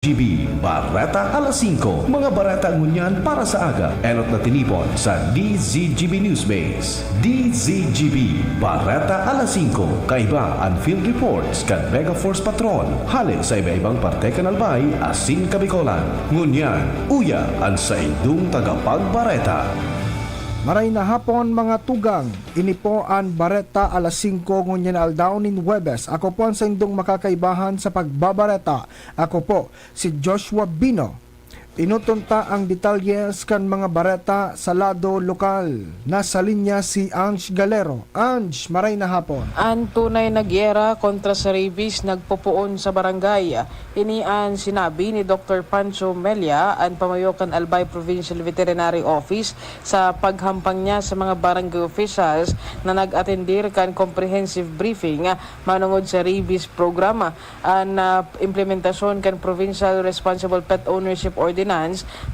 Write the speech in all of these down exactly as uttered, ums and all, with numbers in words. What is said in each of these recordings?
G B, Bareta alas singko. Mga bareta ngunyan para sa aga, enot na tinipon sa D Z G B Newsbase. D Z G B, Bareta alas singko. Kaiba an field reports kan Mega Force Patrol hale sa iba-ibang parte kan Albay asin Kabicolan. Ngunyan, uya an saindong tagapagbareta. Maray na hapon, mga tugang. Ini po an Bareta alas singko ngunyan na aldaw nin Huwebes. Ako po an saindong makakaibahan sa pagbabareta. Ako po, si Joshua Bino. Tinutunta ang detalyes kan mga bareta sa lado lokal. Nasa linya si Ange Galero. Ange, maray na hapon. An tunay na gyera kontra sa rabies nagpopoon sa barangay. Ini an sinabi ni Doktor Pancho Mella, an pamayo kan Albay Provincial Veterinary Office, sa paghampang niya sa mga barangay officials na nag-atendir kan comprehensive briefing manungod sa rabies program. An, ah, implementasyon kan Provincial Responsible Pet Ownership Ordinance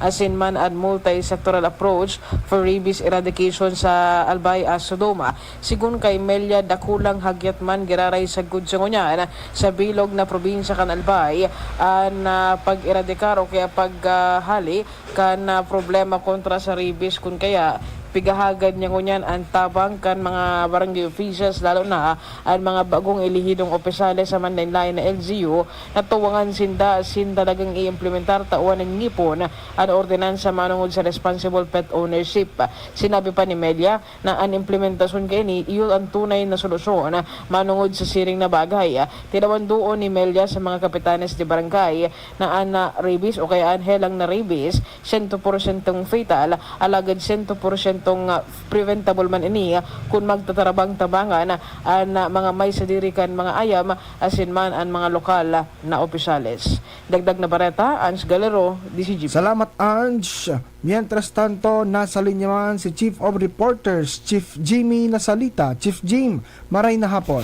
asin man an multi-sectoral approach for rabies eradication sa Albay Asodoma. Sigon kay Melia, dakulang hagyat man giraray sagkod sa ngunyan sa bilog na probinsya kan Albay an, ah, pag-eradikar o kaya pag, ah, hali kan, ah, problema kontra sa rabies, kun kaya pigahagad niya ngunyan an tabang kan mga barangay officials, lalo na an mga bagong elehidong opisyales sa manlaen-laen na L G U, na tuwangan sinda asin talagang i-implementar tawan nin ngipon an ordinansa manungod sa responsible pet ownership. Sinabi pa ni Melia na an implementasyon kaini iyo an tunay na solusyon manungod sa siring na bagay. Tinawan duon ni Melia sa mga kapitanes de barangay na an, ah, rabies o kaya an helang na rabies, sento porsyentong fatal, alagad sento porsyentong, ah, preventable man ini, ah, kun magtatarabang-tabangan an, ah, mga may sadiri kan mga ayam, asin man an mga lokal, ah, na opisyales. Dagdag na bareta, Ange Galero, D Z G B. Salamat, Ange. Mientras tanto, nasa linya man si Chief of Reporters, Chief Jimmy Nasalita. Chief Jim, maray na hapon.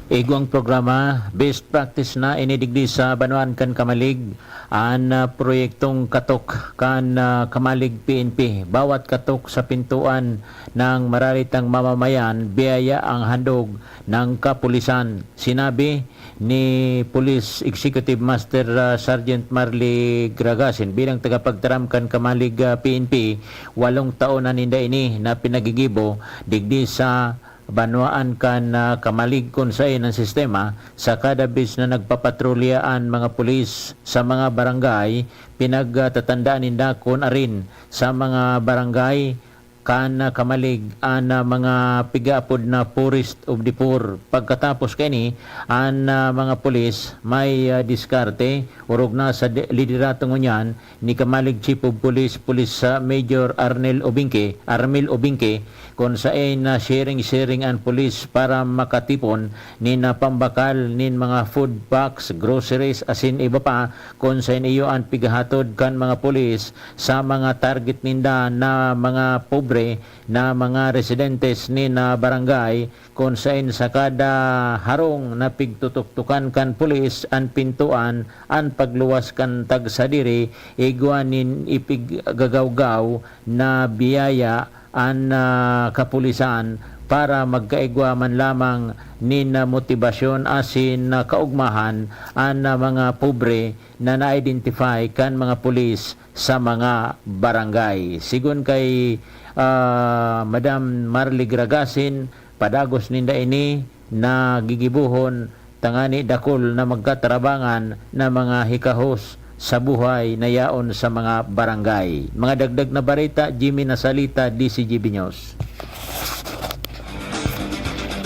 Igwang programa, best practice na ini digdi sa banwaan kan Camalig, an, ah, proyektong Katok kan, ah, Camalig P N P. Bawat katok sa pintuan ng mararitang mamamayan, biyaya ang handog ng kapulisan. Sinabi ni Police Executive Master, ah, Sergeant Marley Gragasin, bilang tagapagtaram kan Camalig, ah, P N P, walong taon na ninda ini na pinagigibo digdi sa banwaan kan, ah, Camalig, kun saen an sistema, sa kada bes na nagpapatrolya an mga pulis sa mga barangay, pinagtatandaan ninda kun arin sa mga barangay kan, ah, Camalig an, ah, mga pigaapod na Forest of the Poor. Pagkatapos kaini, an, ah, mga pulis may, ah, diskarte, orog na sa de-, liderato ngunyan ni Camalig Chief of Police, Police, ah, Major Arnel Obingke, Armil Obingke, kun saen na sharing-sharing an pulis para makatipon nin, ah, pambakal nin mga food packs, groceries, asin iba pa, kun saen iyo an pighahatod kan mga pulis sa mga target ninda na mga pobre na mga residentes nin, ah, barangay, kun saen sa kada harong na pigtutuktukan kan pulis an pintoan, an pagluwas kan tagsadiri, igwa nin ipiggagawgaw na biyaya an, ah, kapulisan para magkaigwa man lamang nin, ah, motibasyon asin, ah, kaugmahan an, ah, mga pobre na na-identify kan mga pulis sa mga barangay. Sigon kay, ah, Madam Marly Gragasin, padagos ninda ini na gigibohon tangani dakul na magkatarabangan na mga hikahos sa buhay na yaon sa mga barangay. Mga dagdag na bareta, Jimmy Nasalita, D Z G B News.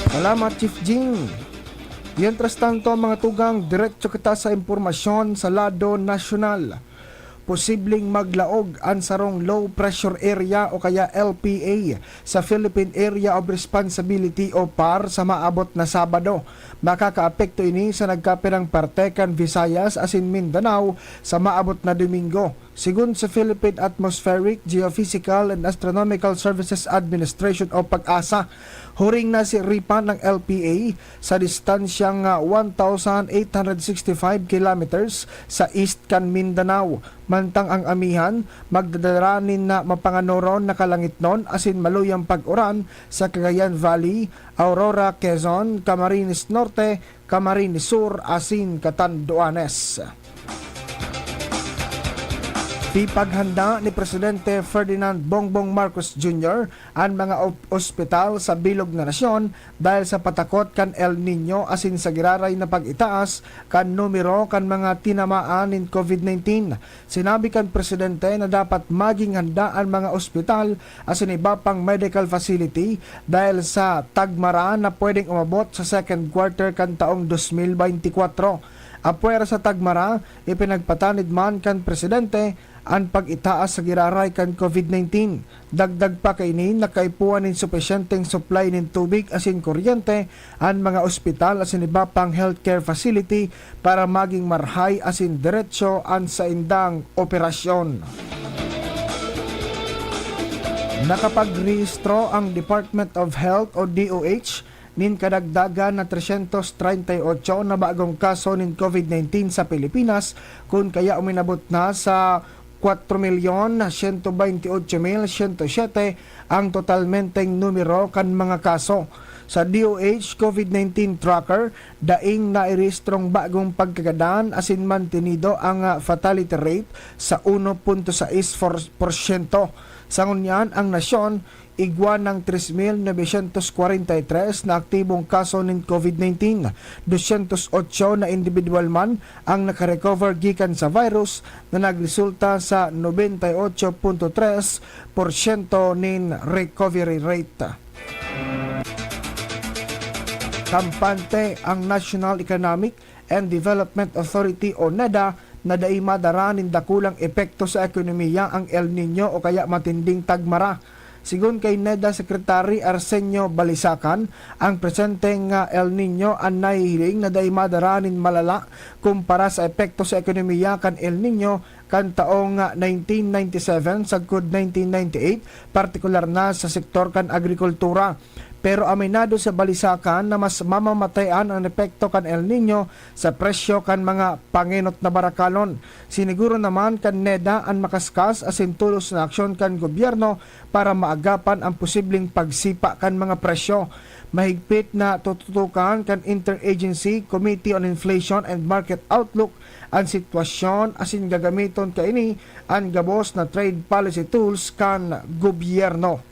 Salamat, Chief Jing. Mientras tanto, mga tugang, diretso kita sa impormasyon sa lado nasyonal. Posibleng maglaog an sarong low pressure area o kaya L P A sa Philippine Area of Responsibility o PAR sa maabot na Sabado. Makakaapekto ini sa nagkapirang parte kan Visayas asin Mindanao sa maabot na Domingo. Sigon sa Philippine Atmospheric, Geophysical and Astronomical Services Administration o PAGASA, huring nasiripan ang L P A sa distansyang, ah, one thousand eight hundred sixty-five kilometers sa east kan Mindanao. Mantang ang amihan, magdadala nin na mapanganoron na kalangitnon asin maluyang pag-uran sa Cagayan Valley, Aurora, Quezon, Camarines Norte, Camarines Sur asin Catanduanes. Ipaghanda ni Presidente Ferdinand Bongbong Marcos Junior an mga op-, ospital sa bilog na nasyon dahil sa patakot kan El Niño asin sa giraray na pag-itaas kan numero kan mga tinamaan nin COVID nineteen. Sinabi kan presidente na dapat maging handa an mga ospital asin iba pang medical facility dahil sa tagmara na pwedeng umabot sa second quarter kan taong dos mil beintikwatro. Apwera sa tagmara, ipinagpatanid man kan presidente an pag-itaas sa giraray kan COVID nineteen. Dagdag pa kaini, nakaipuhan nin supisyenteng supply nin tubig asin kuryente an mga ospital asin iba pang healthcare facility para maging marahay asin diretso an saindang operasyon. Nakapagrehistro ang Department of Health o D O H nin kadagdagan na tresyentos treinta y ocho na bagong kaso nin COVID nineteen sa Pilipinas, kun kaya uminabot na sa kwatro milyon siyento beinti otso mil siyento siyete ang totalmenteng numero kan mga kaso. Sa D O H COVID nineteen Tracker, daing nairehistrong bagong pagkagadan asin mantenido ang, ah, fatality rate sa uno punto sais porsyento. Sa ngunyan, ang nasyon igwa ng tres mil novecientos kwarenta y tres na aktibong kaso nin COVID nineteen. Dosyentos otso na indibidwal man ang nakarecover gikan sa virus na nagresulta sa nobenta y otso punto tres porsyento nin recovery rate. Kampante ang National Economic and Development Authority o NEDA na dai madara nin dakulang epekto sa ekonomiya ang El Niño o kaya matinding tagmara. Sigon kay NEDA Secretary Arsenio Balisacan, ang presenteng El Niño an nahihiling na dai madara nin malala kumpara sa epekto sa ekonomiya kan El Niño kan taong nineteen ninety-seven sagkod nineteen ninety-eight, partikular na sa sektor kan agrikultura. Pero aminado si Balisacan na mas mamamatean an epekto kan El Niño sa presyo kan mga pangenot na barakalon. Siniguro naman kan NEDA an makaskas asin tolos na aksyon kan gobyerno para maagapan ang posibleng pagsipa kan mga presyo. Mahigpit na tututukan kan Interagency Committee on Inflation and Market Outlook an sitwasyon asin gagamiton kaini an gabos na trade policy tools kan gobyerno.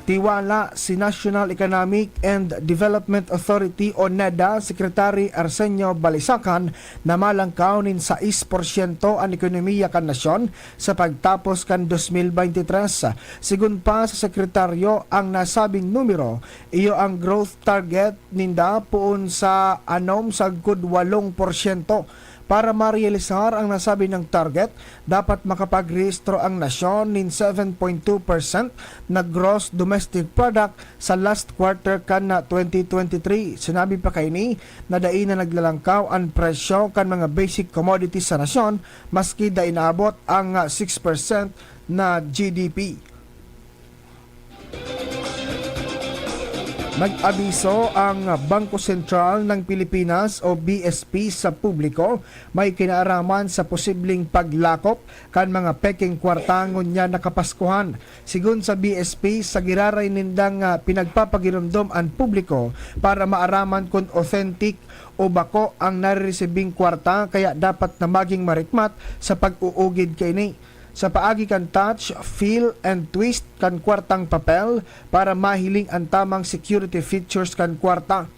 Tiwala si National Economic and Development Authority o NEDA Secretary Arsenio Balisacan na malangkaw nin sais porsyento an ekonomiya kan nasyon sa pagtapos kan dos mil beintitres. Sigon pa sa sekretaryo, ang nasabing numero iyo ang growth target ninda poon sa anom sagkod walong porsyento. Para marealisar ang nasabi niyang target, dapat makapagrehistro ang nasyon nin seven point two percent na gross domestic product sa last quarter kan na twenty twenty-three. Sinabi pa kaini na dai na naglalangkaw an presyo kan mga basic commodities sa nasyon, maski dai naabot ang, ah, six percent na G D P. Nag-abiso ang Bangko Sentral ng Pilipinas o B S P sa publiko may kinaaraman sa posibleng paglakop kan mga pekeng kwarta ngunyan na Kapaskuhan. Sigon sa B S P, sa giraray nindang, ah, pinagpapagiromdom an publiko para maaraman kun authentic o bako ang nareresibing kwarta, kaya dapat na maging marikmat sa pag-uugid kaini. Sa paagi kan touch, feel, and twist kan kwartang papel para mahiling an tamang security features kan kwarta.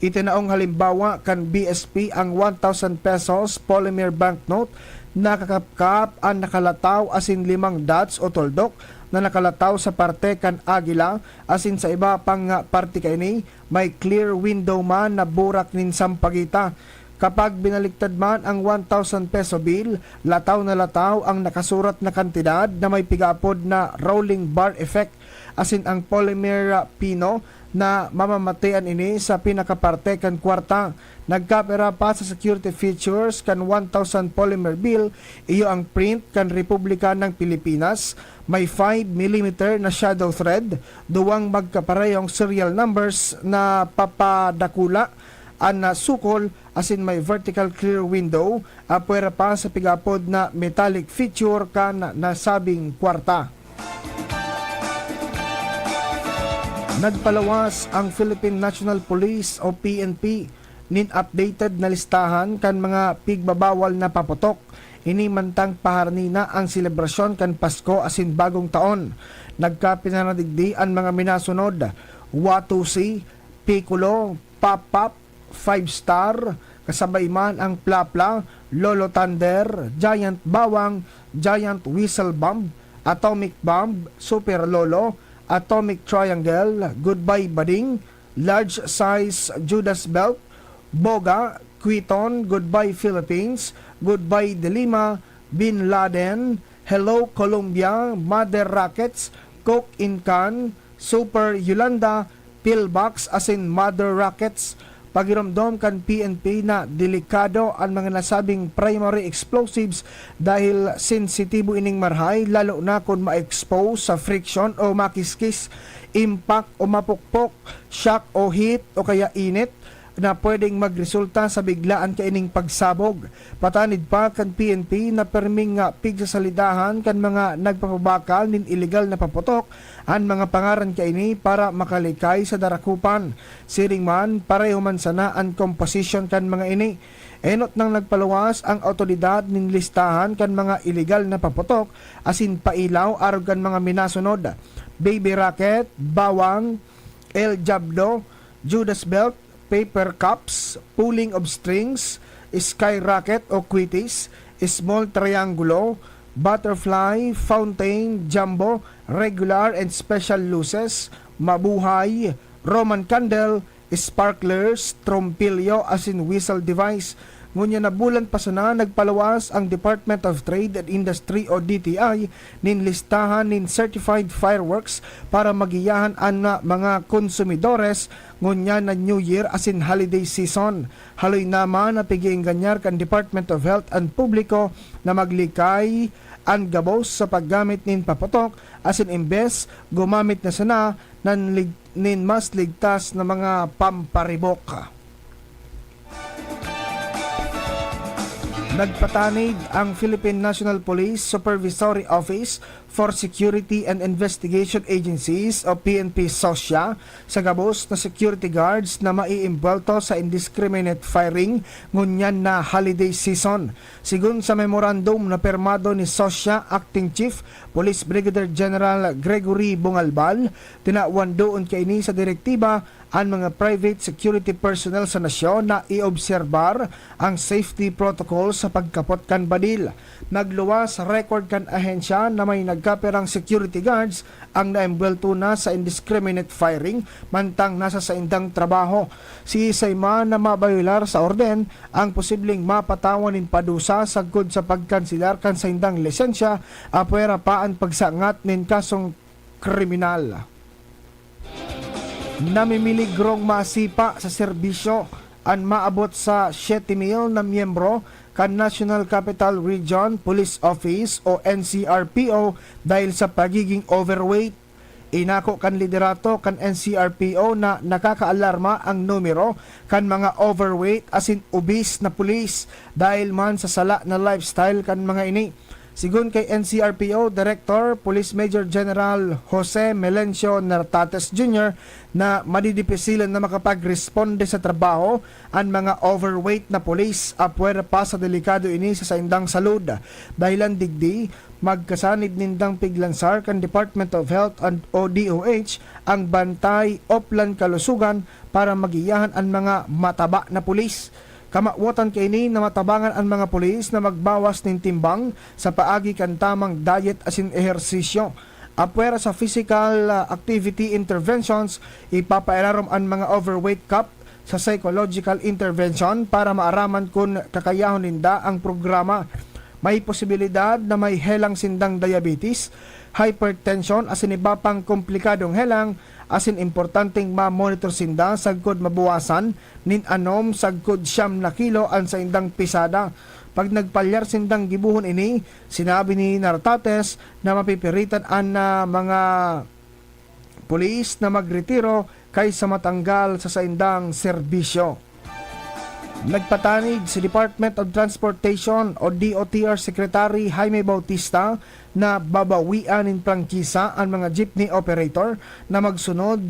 Itinaong halimbawa kan B S P ang one thousand pesos polymer banknote na kakapkap an nakalataw asin limang dots o tuldok na nakalataw sa parte kan agila asin sa iba pang parte kaini may clear window man na burak nin sampagita. Kapag binaliktad man ang one thousand peso bill, lataw na lataw ang nakasurat na kantidad na may pigaapod na rolling bar effect, asin ang polymer, ah, pino na mamamatean ini sa pinakaparte kan kwarta. Nagkapira pa sa security features kan one thousand polymer bill, iyo ang print kan Republika ng Pilipinas, may five millimeter na shadow thread, duwang magkaparehong serial numbers na papadakula an, ah, sukol, asin may vertical clear window, apwera pa sa pigaapod na metallic feature kan nasabing kwarta. Nagpalawas ang Philippine National Police o P N P nin updated na listahan kan mga pigbabawal na paputok. Ini mantang paharani na ang selebrasyon kan Pasko asin Bagong Taon. Nagkapinanadigdi an mga minasunod: Watusi, Piccolo, Pop Pop, Five Star, kasabay man ang Plapla, Lolo Thunder, Giant Bawang, Giant Whistle Bomb, Atomic Bomb, Super Lolo, Atomic Triangle, Goodbye Bading, Large Size Judas Belt, Boga, Quiton, Goodbye Philippines, Goodbye De Lima, Bin Laden, Hello Colombia, Mother Rockets, Coke in Can, Super Yolanda, Pillbox asin Mother Rockets. Pagiromdom kan P N P na delikado an mga nasabing primary explosives dahil sensitibo ining marhay, lalo na kun ma-expose sa friction o makiskis, impact o mapukpok, shock o heat o kaya init na pwedeng magresulta sa biglaan kaining pagsabog. Patanid pa kan P N P na perming nga pigsasalidahan kan mga nagpapabakal nin iligal na paputok an mga pangaran kaini para makalikay sa darakupan. Siring man, pareho man sana an komposisyon kan mga ini. Enot nang nagpaluwas ang awtoridad nin listahan kan mga iligal na paputok asin pailaw arog kan mga minasunod: Baby Rocket, Bawang, El Diablo, Judas Belt, Paper Cups, Pulling of Strings, Skyrocket o Quitis, Small Triangulo, Butterfly, Fountain, Jumbo, Regular and Special Luces, Mabuhay, Roman Candle, Sparklers, Trompilyo asin Whistle Device. Ngunyan na bulan pa sana nagpaluwas ang Department of Trade and Industry o D T I nin listahan nin certified fireworks para magiyahan an mga konsumidores ngunyan na New Year asin holiday season. Haloy naman na pig-iingganyar kan Department of Health an publiko na maglikay an gabos sa paggamit nin paputok asin imbes, gumamit na sana nan lig-, nin mas ligtas na mga pamparibok. Nagpatanid ang Philippine National Police Supervisory Office for Security and Investigation Agencies o P N P SOSIA sa gabos na security guards na maiimbwelto sa indiscriminate firing ngunyan na holiday season. Sigon sa memorandum na pirmado ni SOSIA Acting Chief Police Brigadier General Gregory Bungalbal, tinawan doon kaini sa direktiba an mga private security personnel sa nasyon na iobserbar ang safety protocol sa pagkapot kan badil. Nagluwas record kan ahensya na may nagkapirang security guards ang naembwelto na sa indiscriminate firing mantang nasa saindang trabaho. Siisay man na mabayolar sa orden, ang posibleng mapatawan nin padusa sagkod sa pagkanselar kan saindang lisensya, apwera pa an pagsangat nin kasong kriminal. Namimiligrong masipa sa serbisyo an maabot sa siyete mil na miyembro kan National Capital Region Police Office o N C R P O dahil sa pagiging overweight. Inako kan liderato kan N C R P O na nakakaalarma ang numero kan mga overweight asin obese na pulis dahil man sa sala na lifestyle kan mga ini. Sigon kay N C R P O Director Police Major General Jose Melencio Nartates Junior na madidipisilan na makapagresponde sa trabaho an mga overweight na pulis, apwera pa sa delikado ini sa saindang salud. Dahilan digdi, magkasanib nindang piglansar kan Department of Health and o D O H ang Bantay Oplan Kalusugan para magiyahan an mga mataba na pulis. Kamawotan kaini na matabangan an mga pulis na magbawas nin timbang sa paagi kan tamang diet asin ehersisyo. Apwera sa physical, ah, activity interventions, ipapairarom an mga overweight cup sa psychological intervention para maaraman kun kakayahon ninda ang programa. May posibilidad na may helang sindang diabetes, hypertension asin iba pang komplikadong helang, asin importanteng ma-monitor sinda sagkod mabawasan nin anom sagkod siyam na kilo an saindang pisada. Pag nagpalyar sindang gibohon ini, sinabi ni Nartates na mapipiritan an, ah, mga pulis na magretiro kaysa matanggal sa saindang serbisyo. Nagpatanid si Department of Transportation o D O T R Secretary Jaime Bautista na babawian nin prangkisa an mga jeepney operator na magsunod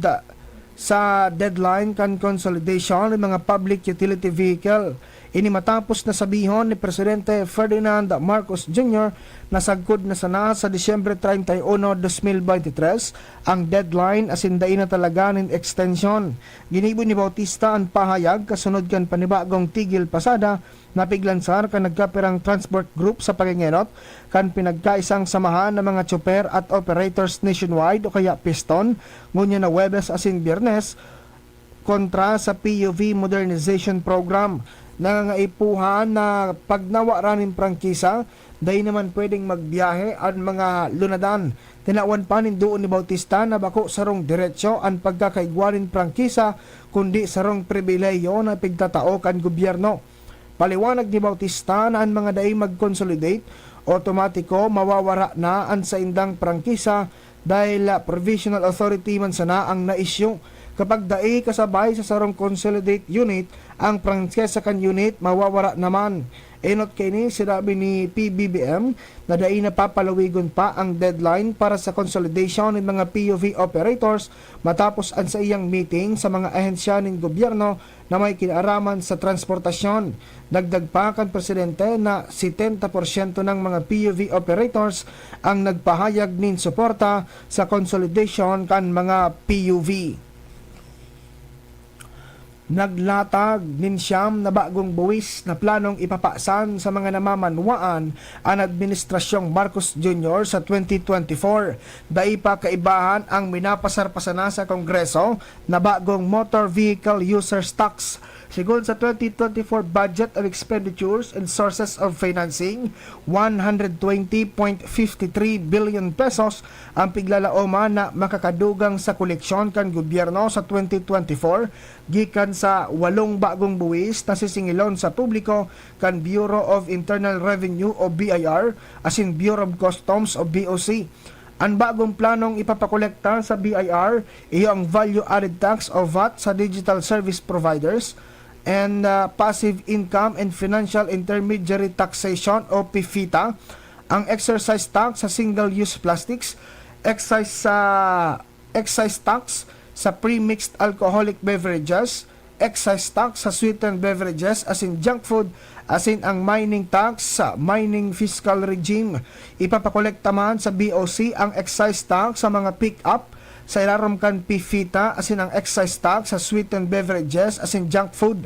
sa deadline kan consolidation ng mga public utility vehicle. Ini matapos na sabihon ni Presidente Ferdinand Marcos Junior na sagkod na sana sa Disyembre treinta y uno, dos mil beintitres ang deadline asin dai na talaga nin extension. Ginibo ni Bautista an pahayag kasunod kan panibagong tigil pasada na piglansar kan nagkapirang transport group sa pag-engenot kan pinagkaisang samahan ng mga tsoper at operators nationwide o kaya piston, ngunyan na Huwebes asin Biyernes, kontra sa P U V Modernization Program. Nangangaipuhan na pag nawaran nin prangkisa, dai naman pwedeng magbiyahe an mga lunadan. Tinawan pa nin duon ni Bautista na bako sarong diretsyo an pagkakaigwa nin prangkisa, kundi sarong pribilehiyo na pigtatao kan gobyerno. Paliwanag ni Bautista na an mga dai mag-consolidate, otomatiko mawawara na an saindang prangkisa dahil, ah, provisional authority man sana ang na-issue. Kapag dai kasabay sa sarong consolidate unit, ang prangkisa kan unit mawawara naman. Enot kaini, sinabi ni P B B M na dai napapalawigon pa ang deadline para sa consolidation ng mga P U V operators matapos an saiyang meeting sa mga ahensya nin gobyerno na may kinaaraman sa transportasyon. Dagdag pa kan presidente na setenta porsyento ng mga P U V operators ang nagpahayag nin suporta sa consolidation kan mga P U V. Naglatag nin siyam na bagong buwis na planong ipapasan sa mga namamanwaan an Administrasyong Marcos Junior sa twenty twenty-four. Dai pa kaibahan ang minapasar pa sana sa Kongreso na bagong Motor Vehicle Users Tax. Sigon sa twenty twenty-four Budget of Expenditures and Sources of Financing, one hundred twenty point fifty three billion pesos ang piglalaoman na makakadugang sa koleksyon kan gobyerno sa twenty twenty-four gikan sa walong bagong buwis na sisingilon sa publiko kan Bureau of Internal Revenue o B I R asin Bureau of Customs o B O C. An bagong planong ipapakolekta sa B I R iyo ang value added tax o vat sa digital service providers and, ah, passive income and financial intermediary taxation o PFITA, ang excise tax sa single-use plastics, excise sa excise tax sa pre-mixed alcoholic beverages, excise tax sa sweetened beverages asin junk food, asin ang mining tax sa mining fiscal regime. Ipapakolekta man sa B O C ang excise tax sa mga pick-up sa irarom kan PFITA asin ang excise tax sa sweetened beverages asin junk food.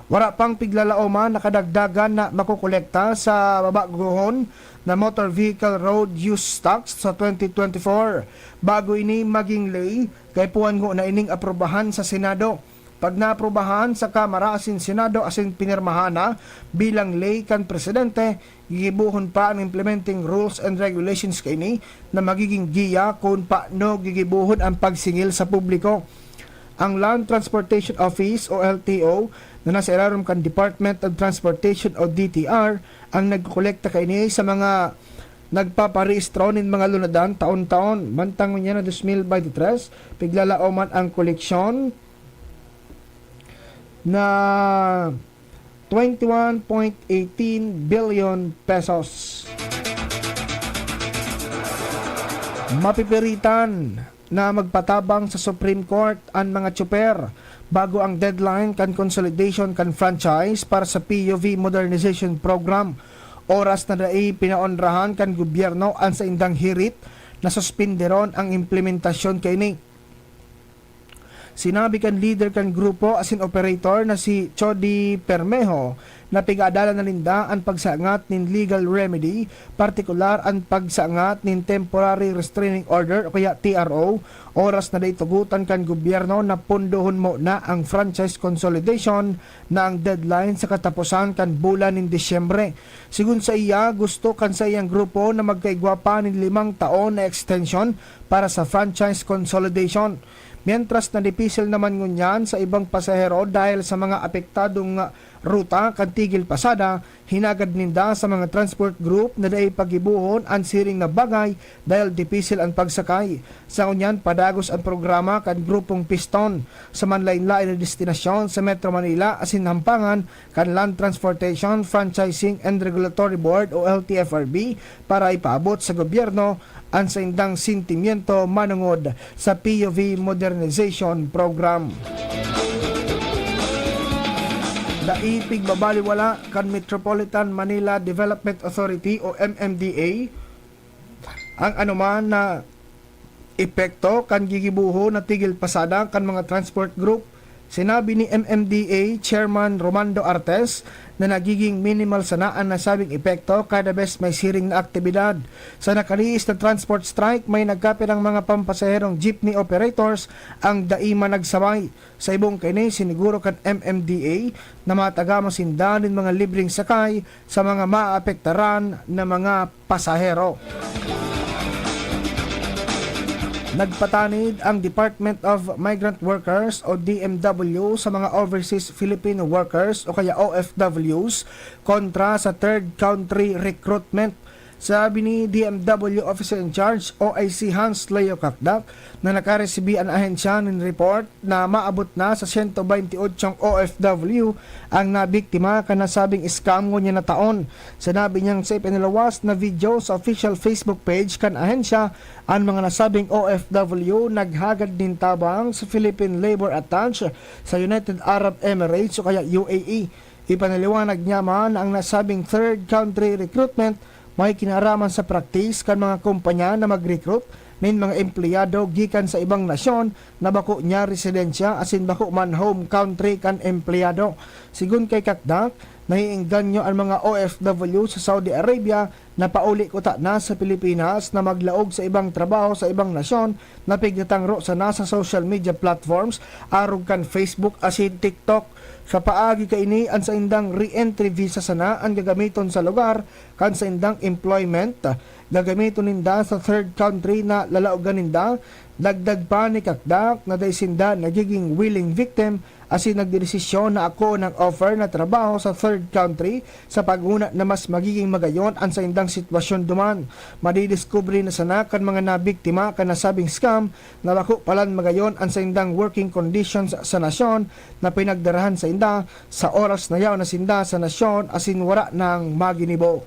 Wara pang piglalaoman na kadagdagan na makokolekta sa babagohon na Motor Vehicle Road Use Tax sa twenty twenty-four. Bago ini maging ley, kaipuhan ngona ining aprubahan sa Senado. Pag naaprubahan sa Kamara asin Senado asin pinirmahan na bilang ley kan Presidente, gigibohon pa an implementing rules and regulations kaini na magiging giya kun paano gigibohon an pagsingil sa publiko. Ang Land Transportation Office o L T O na nasa irarom kan Department of Transportation o D T R ang nagkokolekta kaini sa mga nagpaparehistro nin mga lunadan taon-taon. Mantang ngunyan na dos mil beintitres, piglalaoman ang koleksyon na twenty-one point eighteen billion pesos. Mapipiritan na magpatabang sa Supreme Court an mga tsoper bago ang deadline kan consolidation kan franchise para sa P U V Modernization Program. Oras na dai pinaonrahan kan gobyerno an saindang hirit na suspinderon ang implementasyon kaini. Sinabi kan lider kan grupo asin operator na si Chody Permejo na pig-aadalan na ninda an pagsangat nin legal remedy, partikular an pagsangat nin temporary restraining order o kaya T R O, oras na dai tugotan kan gobyerno na pondohon mo na ang franchise consolidation na ang deadline sa kataposan kan bulan nin Disyembre. Sigon sa iya, gusto kan saiyang grupo na magkaigwa pa nin limang taon na extension para sa franchise consolidation. Mientras na dipisil naman ngunyan sa ibang pasahero dahil sa mga apektadong ruta kan Tigil Pasada, hinagad ninda sa mga transport group na dai pagibohon an siring na bagay dahil dipisil an pagsakay. Sa ngunyan, padagos an programa kan Grupong Piston sa manlaen-laen na destinasyon sa Metro Manila asin Hampangan kan Land Transportation Franchising and Regulatory Board o L T F R B para ipaabot sa gobyerno an saindang sentimiento manongod sa P U V Modernization Program. Dai pigbabaliwala kan Metropolitan Manila Development Authority o M M D A ang anoman na epekto kan gigibohon na tigil pasada kan mga transport group. Sinabi ni M M D A Chairman Romando Artes na nagiging minimal sana an nasabing epekto kada bes may siring na aktibidad. Sa nakaliis na transport strike, may nagkapirang mga pampasaherong jeepney operators ang dai man nagsabay. Sa ibong kaini, siniguro kan M M D A na matagama sinda nin mga libreng sakay sa mga maapektaran na mga pasahero. Nagpatanid ang Department of Migrant Workers o D M W sa mga overseas Filipino workers o kaya O F Ws kontra sa third country recruitment. Sabi ni D M W Officer in Charge o I C Hans Leo Cacdac na nakaresibi an ahensya nin report na maabot na sa siyento baynte otsong O F W ang nabiktima kan nasabing scam ngunyan na taon. Sinabi niyang sa ipinaluwas na video sa official Facebook page kan ahensya, an mga nasabing O F W naghagad nin tabang sa Philippine Labor Attache sa United Arab Emirates o kaya U A E. Ipinaliwanag niya man na ang nasabing third country recruitment may kinaraman sa praktis kan mga kumpanya na mag-recruit nin mga empleyado gikan sa ibang nasyon na bako niya residensya asin bako man home country kan empleyado. Sigon kay Cacdac, naiengganyo an mga O F W sa Saudi Arabia na pauli kutana sa Pilipinas na maglaog sa ibang trabaho sa ibang nasyon na pigtatangro sana sa social media platforms arog kan Facebook asin TikTok. Sa paagi kaini, an saindang re-entry visa sana an gagamiton sa lugar kan saindang employment gagamiton ninda sa third country na lalaogan ninda. Dagdag pa ni Cacdac na dai sinda nagiging willing victim asin nagdedesisyon na ako ng offer na trabaho sa third country sa pag-una na mas magiging magayon an saindang sitwasyon duman. Madidiskubre na sana kan mga nabiktima kan nasabing scam na bako palan magayon an saindang working conditions sa nasyon na pinagdarahan sainda sa oras na yaon na sinda sa nasyon asin wara nang maginibo.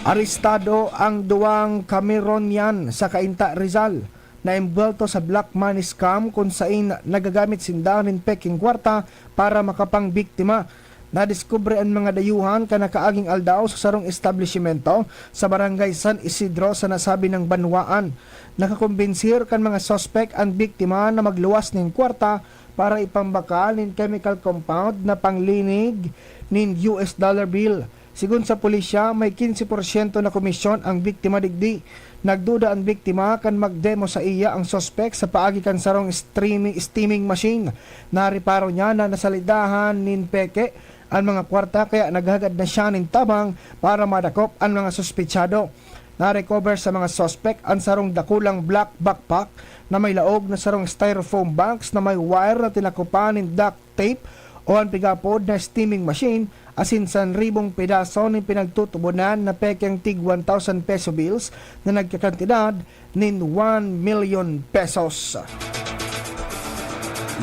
Arestado ang duwang Cameronian sa Cainta, Rizal, na embwelto sa black money scam kun sain nagagamit sinda nin peking kwarta para makapangbiktima. Nadiskubre an mga dayuhan kan nakaaging aldaw sa sarong establisimento sa Barangay San Isidro sa nasabing banwaan. Nakakombinsir kan mga suspek an biktima na magluwas nin kwarta para ipambakal nin chemical compound na panglinig nin U S dollar bill. Sigon sa pulisya, may quince por ciento na komisyon ang biktima digdi. Nagduda an biktima kan magdemo saiya ang suspek sa paagi kan sarong streamy-, steaming machine. Nareparo niya na nasalidahan nin peke an mga kwarta, kaya naghagad na siya nin tabang para madakop an mga suspetsado. Narecover sa mga suspek an sarong dakulang black backpack na may laog na sarong styrofoam box na may wire na tinakopan nin duct tape o an pigapod na steaming machine asin sanribong pedaso nin pinagtutubonan na pekeng tig one thousand peso bills na nagkakantidad nin one million pesos.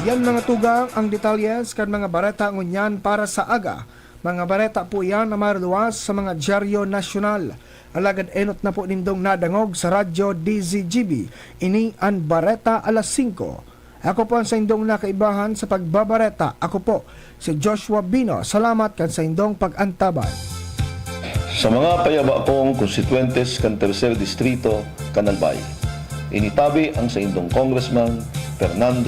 Yan, mga tugang, ang detalyes kan mga bareta ngunyan para sa aga. Mga bareta po yan na maluwas sa mga dyaryo nasyonal. Alagad enot na po nindong nadangog sa Radyo D Z G B ini an Bareta Alas Singko. Ako po ang saindong nakaibahan sa pagbabareta. Ako po si Joshua Bino. Salamat kan saindong pag-antabay. Sa mga payabakong konstituyentes kan Tercer Distrito kan Albay, ini tabi ang saindong Congressman Fernando